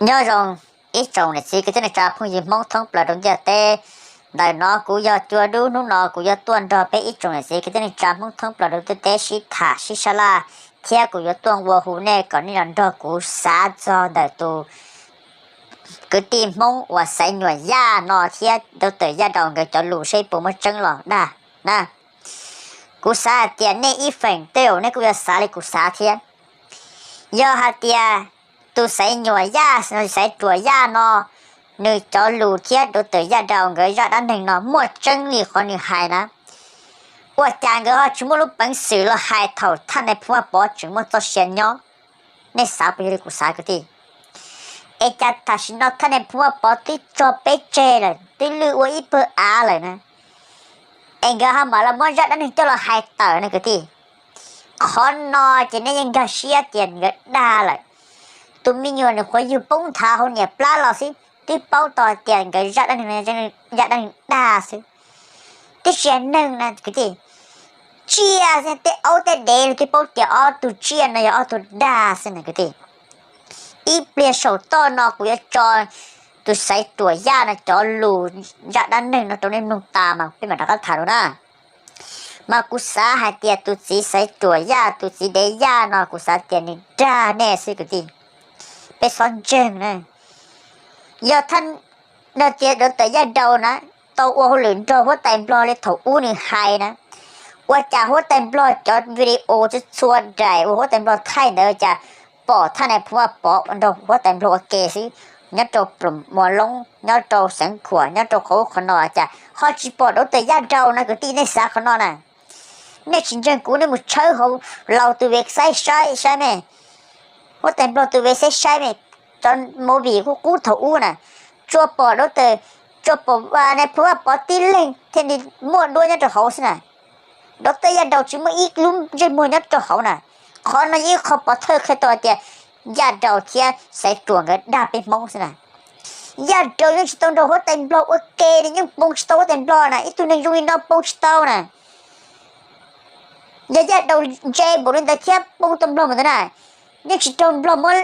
Nyob zoo ib tsoom niam txiv kwv tij neej tsa phooj ywg Hmoob thoob plaws rau ntiaj teb. Ntawm no kuv yog Cua Dub, hnub no kuv yuav tuaj nrog peb ib tsoom niam txiv kwv tij neej tsa Hmoob thoob plaws rau ntiaj teb sib tham sib sab laj, thiab kuv yuav tuaj ua hu nej kom nej los nrog kuv xav txog ntawm tus kwv tij Hmoob uas Xaiv Nyuam Yaj no thiab Doctor Yaj Daus nkawd cov lus seb puas muaj tseeb los dag na. Kuv xav hais tias nej ib feem tej zaum nej kuj yuav xav li kuv xav thiab. Yog hais tias tus Xaiv Nyuam Yaj, Xaiv Ruam Yaj no, nws cov lus thiab Doctor Yaj Daus nkawd zaj dab neeg no muaj tseeb li qhov nws hais na, ua cas nkawd ho tsis muaj lub peev xwm los hais thaum thaj nais phoo Vaj Pov tseem muaj txoj sia nyob? Nej xav puas yog li kuv xav kwv tij? Es cas tam sim no thaj nais phoo Vaj Pov twb tso peb tseg lawm, twb lwj ua ib pawg av lawm na, es nkawd ho mam los muab zaj dab neeg coj los hais tawm no kwv tij? Qhov no ces nej yeej nkag siab tias nkawd dag lawm. Tus me nyuam nws qhuav yug poob nthav hauv niam plab los xwb twb paub tau tias nkawd zaj dab neeg, zaj dab neeg dag xwb, twb tsis yog neeg na kwv tij. Tsiaj xwb, tej aub tej dev los twb paub tias ob tug tsiaj no yog ob tug dag xwb na kwv tij. Ib pliag saum toj no kuv yuav tso tus Xaiv Ruam Yaj no cov lus zaj dab neeg no rau nej mloog tas mas peb mam rov qab tham dua na. Mas kuv xav hais tias tus txiv Xaiv Ruam Yaj, tus txiv dev Yaj no kuv xav tias nws dag nej xwb kwv tij. Peb txhob ntseeg na. Yog thaj, tias Doctor Yaj Daus na, tau ua hauj lwm nrog huab tais Nplog li thaum ub nws hais na, ua cas huab tais Nplog cov video txhua txhua daim uas huab tais Nplog thaij ntawd cas pom thaj nais phoo Vaj Pov nrog huab tais Nplog ua ke xwb, nyob rau Ploos Muas Loob, nyob rau Xeev Khuam, nyob rau qhov ub qhov no, cas ho tsis pom Doctor Yaj Daus na kwv tij? Nej xav qhov no na? Nej tsis ntseeg kuv nej mus tshawb hauv Laus tus website saib saib me, huab tais Nplog tus website saib me, cov movie qub qub thaum ub na, tsuas pom Doctor, tsuas pom nais phoo Vaj Pov tib leeg thiaj li muaj duab nyob rau hauv xwb na. Doctor Yaj Daus tsis muaj ib lub ntsej muag nyob rau hauv na. Qhov no yog ib qho pov thawj qhia tau hais tias Yaj Daus thiab Xaiv Ruam nkawd dag peb Hmoob xwb na. Yaj Daus yeej tsis tau nrog huab tais Nplog ua ke, nws yeej poob tsis tau huab tais Nplog na, ib tug neeg zoo li no poob tsis tau na. Yog Yaj Daus ntse npaum li ntawd thiab poob tau Nplog mus ntawd na, yeej tsis raug Nplog muab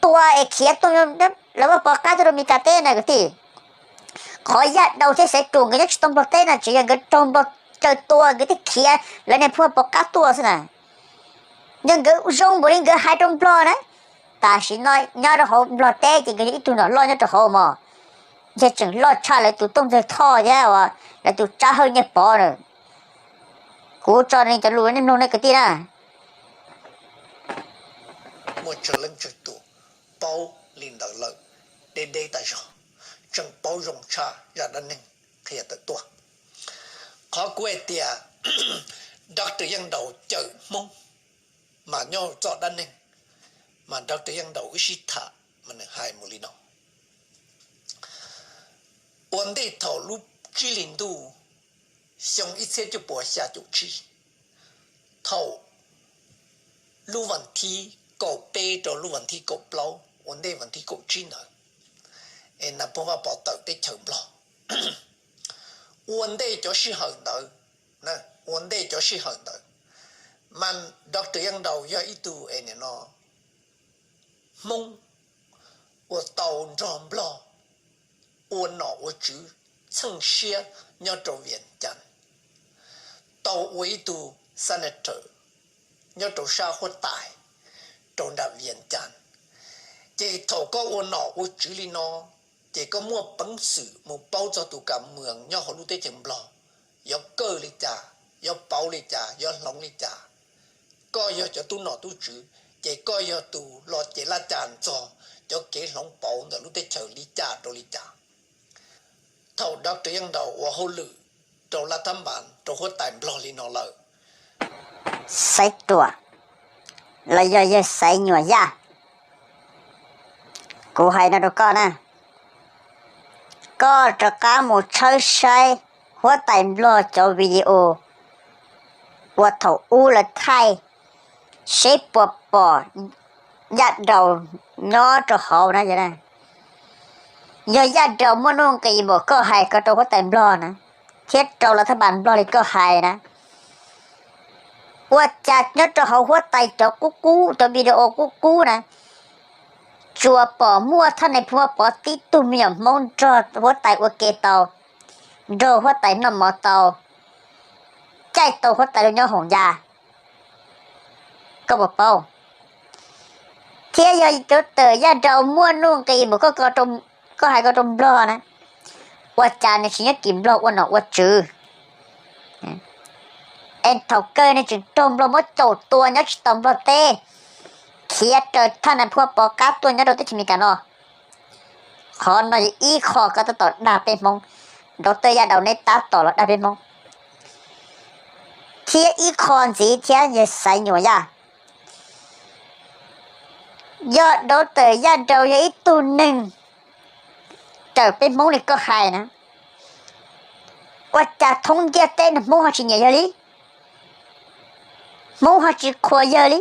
tua es khiav tuaj, lawv muab pov qab tuaj rau Meskas teb na kwv tij. Qhov Yaj Daus thiab Xaiv Ruam nkawd nyob tsis tau Nplog teb na, tsis yog nkawd raug Nplog raws tua nkawd thiaj khiav lawv niag phoo Vaj Pov qab tuaj xwb na. Yog nkawd zoo npaum li nkawd hais rau Nplog na, tam sim no nyob rau hauv Nplog teb ces nkawd yog ib tug nom loj nyob rau hauv mos, ntshe tseem loj tshaj lawv tus Tooj Ntxawg Thoj thiab lawv tus Tsab Hawj Nyiaj Pov na. Kuv tso nej cov lus nej mloog nej kwv tij na. Muaj tsawg leej tsawg tus paub li ntawd lawm, deb deb tas zog, tseem paub zoo tshaj zaj dab neeg qhia tawm tuaj. Qhov kuv hais tias Doctor Yaj Daus cawm Hmoob mas nyob txoj dab neeg, mas Doctor Yaj Daus wb sib tham mas nws hais mus li no. Ua ntej thaum lub tsib hlis ntuj xyoo ib txhiab cuaj puas xya caum tsib, thaum lub vas thib kaum peb rau lub vas thib kaum plaub, ua ntej vas thib kaum tsib ntawd, es Nais Phoo Vaj Pov tawm teb chaws Nplog. Ua ntej cov sij hawm ntawd, ua ntej cov sij hawm ntawd, mas Doctor Yaj Daus yog ib tug es nim no Hmoob uas tau nrog Nplog ua nom ua tswv txheej siab nyob rau Vias Cas, tau ua ib tug senator nyob rau sab huab tais rau nram Vias Cas. Ces thaum koj ua nom ua tswv li no, ces koj muaj peev xwm mus paub txog tus kam mus nyob hauv lub teb chaws Nplog yuav kawj li cas, yuav pauv li cas, yuav hloov li cas. Koj yog cov tub nom tub tswv, ces koj yog tus los cev laj caj txog cov kev hloov pauv ntawm lub teb chaws li cas rau li cas. Thaum Doctor Yaj Daus ua hauj lwm rau laj thab npas rau huab tais Nplog li no lawm, Xaiv Ruam los yog yawg Xaiv Nyuam Yaj, kuv hais no rau koj na, koj rov qab mus tshawb saib huab tais Nplog cov video uas thaum ub lawv thaij seb puas pom Yaj Daus nyob rau hauv na. Yog Yaj Daus muaj nuj nqis npaum koj hais ko rau huab tais Nplog na, thiab rau lawv thab npas Nplog li koj hais na, ua cas nyob rau hauv huab tais cov qub qub, cov video qub qub na, tsuas pom muaj thaj nais phoo Vaj Pov tib tug me nyuam Hmoob nrog huab tais ua ke tau, nrog huab tais noj mov tau, caij tau huab tais los nyob hoom ya. Koj puas paub? Thiab yog rau tawm Yaj Dau muaj nuj nqis mus, koj hais koj rau Nplog na, ua cas nws tsis nyob kis Nplog ua nom ua tswv? Es thaum kawg nws tseem raug Nplog muab caum tua nyob tsis tau Nplog teb, khiav raws thaj nais phoo Vaj Pov qab tuaj nyob rau teb chaws Amelikas no. Qhov no yog ib qho koj tab tom dag peb Hmoob, rau tawm Yaj Dau neb tab tom los dag peb Hmoob. Thiab ib qho ntxiv thiab yog xaiv nyuam Yaj, yog rau tawm Yaj Dau yog ib tug neeg raws peb Hmoob li koj hais na, ua cas thoob ntiaj teb no Hmoob ho tsis nyiam yawg li? Hmoob ho tsis qhuas yawg li?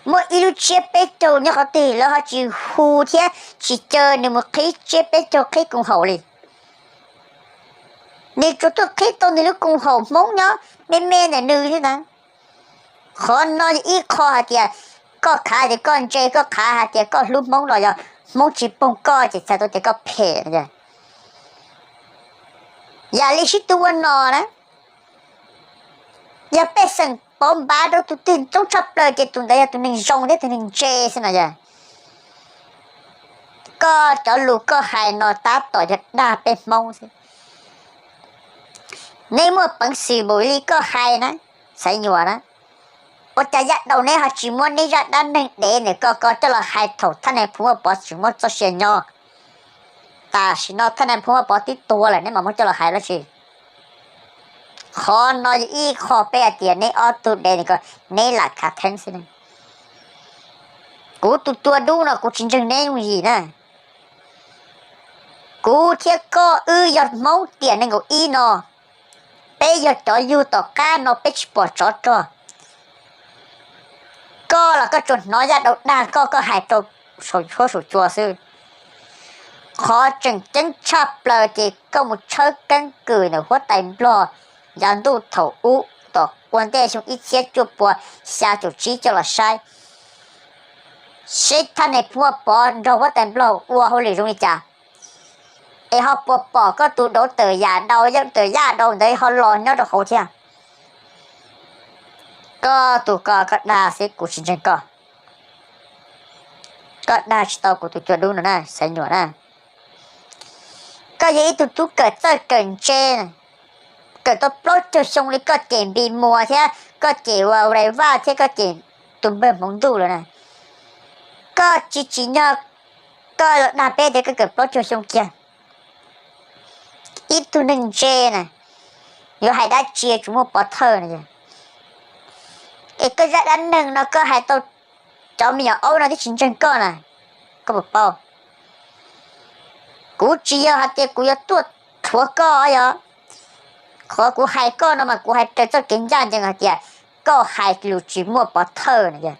Muaj ib lub tsiab peb caug nyob qhov twg lawv ho tsis hu thiab tsis caw nws mus qhib tsiab peb caug qhib koom haum li. Nws tsuas tuaj qhib tau nws lub koom haum Hmoob nyob me me ntawm nws xwb ntag. Qhov no yog ib qho hais tias koj khav tias koj ntse, koj khav hais tias koj hlub Hmoob los yog Hmoob tsis poog koj ces txhais tau tias koj phem. Yam li sib tw ua nom na, yog pej xeem pauv npav rau tus twg coob tshaj plaws ces tus ntawd yog tus neeg zoo thiab tus neeg ntse xwb no yog. Koj cov lus koj hais no tab tom yog dag peb Hmoob xwb. Neb muaj peev xwm npaum li koj hais na, xaiv nyuam na, ua cas Yaj Dau neb ho tsis muab neb zaj dab neeg dev ntawm koj ko coj los hais thaum thaj nais phoo Vaj Pov tseem muaj txoj sia nyob? Tam sim no thaj nais phoo Vaj Pov twb tuag lawm neb mam muab coj los hais dab tsi? Qhov no yog ib qho peb hais tias neb ob tug dev ntawm ko, neb lam khav theeb xwb. Kuv tus tua dub no kuv tsis ntseeg neb yooj yim na. Kuv thiab koj wb yog Hmoob tiam nees nkaum ib no, peb yog cov yug tom qab no peb tsis pom tsov rog. Koj los koj tsuas hnov Yaj Dau dag koj, koj hais rau saum huab saum cua xwb. Qhov tseem ceeb tshaj plaws ces koj mus tshawb keeb kwm ntawm huab tais Nplog yav ntuj thaum ub tom ua ntej xyoo ib txhiab cuaj pua xya caum tsib coj los saib, seb thaj nais phoo Vaj Pov nrog huab tais Nplog ua hauj lwm zoo li cas, es ho puas pom koj tus daughter Yaj Dau, yog daughter Yaj Dau ntawd ho los nyob rau hauv thiab. Koj tus ko koj dag xwb kuv tsis ntseeg koj. Koj dag tsis tau kuv tus cua dub no na, xaiv nyuam na. Koj yog ib tug tub kawm txawj kawm ntse, kawm tau plaub caug xyoo li koj cem Npis Muas thiab koj cem Ua Rai Vaj thiab koj cem tus npawg Hmoov Ntuj lawm na. Koj tsis tsim nyog koj los dag peb tias koj kawm plaub caug xyoo kiag. Ib tug neeg ntse na, yuav hais dab tsi tsis muaj pov thawj na. Es koj zaj dab neeg no koj hais tau cov me nyuam aub no twb tsis ntseeg koj na, koj puas paub? Kuv tsis yog hais tias kuv yuav tuaj rhuav koj yog, qhov kuv hais koj no mas kuv hais raws txoj kev ncaj ncees hais tias koj hais lus tsis muaj pov thawj na yog,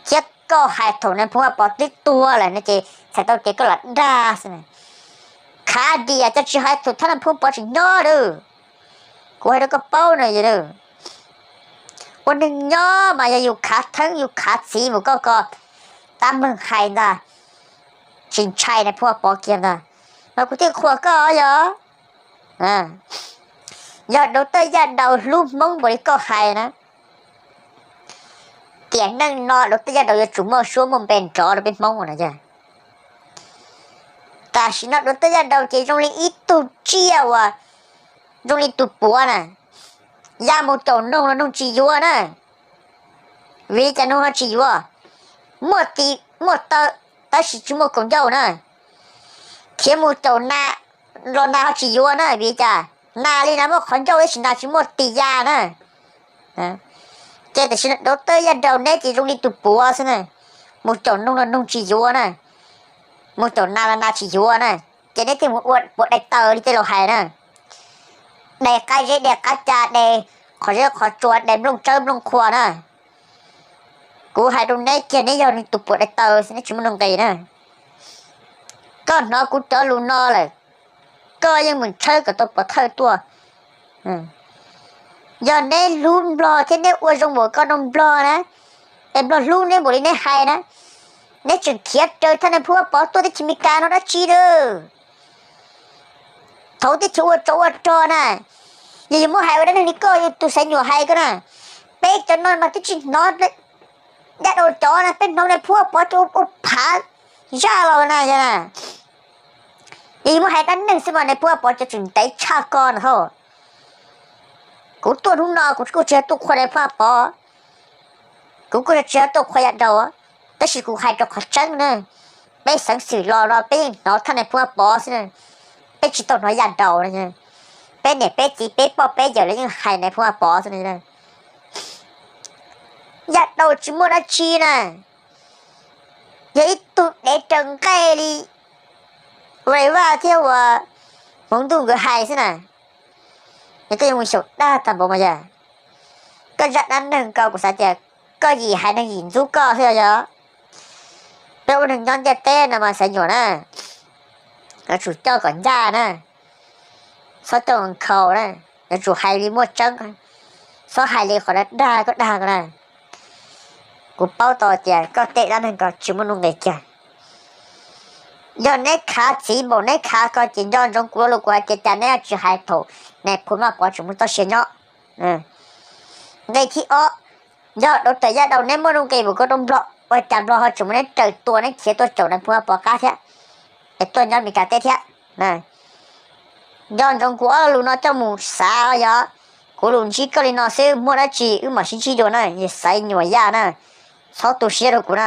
thiab koj hais thaum nais phoo Vaj Pov twb tuag lawm no ces txhais tau tias koj los dag xwb. Khav dias cov tsis hais thaum thab nais phoo Vaj Pov tseem nyob lawm. Kuv hais rau koj paub no, ua neeg nyob mas yog yus khav theeb yus khav txiv mus koj ko tab meeg hais ntag, tsis ntshai nais phoo Vaj Pov kiag ntag, mas kuv thiaj qhuas koj yog. Yog daughter Yaj Dau hlub Hmoob npaum li koj hais na, tiam neej no daughter Yaj Dau yuav tsum muaj suab muaj npe nrov rau peb Hmoob no yog. Tam sim no daughter Yaj Dau ces zoo li ib tug tsiaj uas zoo li tus puav na, ya mus caum noog los noog tsis yuav na, vim cas noog ho tsis yuav? Muaj tis muaj taw tab sis tsis muaj kaus ncauj na. Khiav mus caum nas los nas ho tsis yuav na, vim cas? Nas li nas muaj qhov ncauj tab sis nas tsis muaj tis ya na. Ces tam sim no daughter Yaj Dau neb ces zoo li tus puav xwb na, mus caum noog los noog tsis yuav na, mus caum nas los nas tsis yuav na, ces neb thiaj mus ua puav dai taws li tej laus hais na, dai qab zeb dai qab ca, dai qhov zeb qhov tsua, dai nplooj tsawb nplooj qhua na. Kuv hais rau neb kiag, neb yog li tus puav dai taws xwb, neb tsis muaj nuj nqis na. Koj hnov kuv cov lus no lawm, koj yeej mus tshawb kom tau pov thawj tuaj. Yog neb hlub Nplog thiab neb ua zoo npaum koj nrog Nplog na, es Nplog hlub neb npaum li neb hais na, Neb tseem khiav raws thaj nais phoo Vaj Pov tuaj teb chaws Amelikas no dab tsi na? Thaum teb chaws ua tsov ua rog na, yog yus muab hais ua dab neeg li koj yus tus xaiv nyuam hais ko na, peb cov no mas twb tsis hnov dab dau cov na, peb hnov nais phoo Vaj Pov cov ua phav zaj los na yog na. Yog yus muab hais dab neeg xwb mas nais phoo Vaj Pov cov tseem ntev tshaj koj na hauj. Kuv tuaj hnub no kuv kuj tsis yog tuaj qhuas nais phoo Vaj Pov, kuv kuj tsis yog tuaj qhuas yav dau, tab sis kuv hais rau qhov tseeb na. Peb xeev xwm los no peb yeej hnov thaj nais phoo Vaj Pov xwb na, peb tsis tau hnov yav dau na. Peb niam peb txiv peb poj peb yawm los yeej hais nais phoo Vaj Pov xwb na. Yav dau tsis muaj dab tsi na, yog ib tug dev raws nqaij li Vaj Vaj thiab uas Hmoov Ntuj nkawd hais xwb na. Yog koj yuav mus xyaum dag tag npaum mas yog koj zaj dab neeg ko kuv xav tias koj yim haiv neeg yim ntxub koj thiab yog. Peb ua neeg nyob ntiaj teb no mas xaiv nyuam na, yuav tsum coj kom ncaj na, txhob coj nkhaus na, yuav tsum hais li muaj tseeb, txhob hais li qhov dag dag koj dag ko na. Kuv paub tau tias koj tej dab neeg ko tsis muaj nuj nqis kiag. Yog neb khav txiv npaum neb khav ko ces nco ntsoov kuv lo lus kuv hais tias cas neb tsis hais thaum nais phoo Vaj Pov tseem muaj txoj sia nyob. Nqe thib ob, yog dau raws yav dau neb muaj nuj nqis mus koj rau Nplog ua cas Nplog ho tseem muab neb raws tua neb khiav tuaj caum nais phoo Vaj Pov qab thiab, es tuaj nyob Amelikas teb thiab. Nco ntsoov kuv ob lo lus no coj mus xav yog, kuv lus ntsib koj li no xwb muaj dab tsi wb mam sib ntsib dua na, yog xaiv nyuam yaj na, txhob tu siab rau kuv na.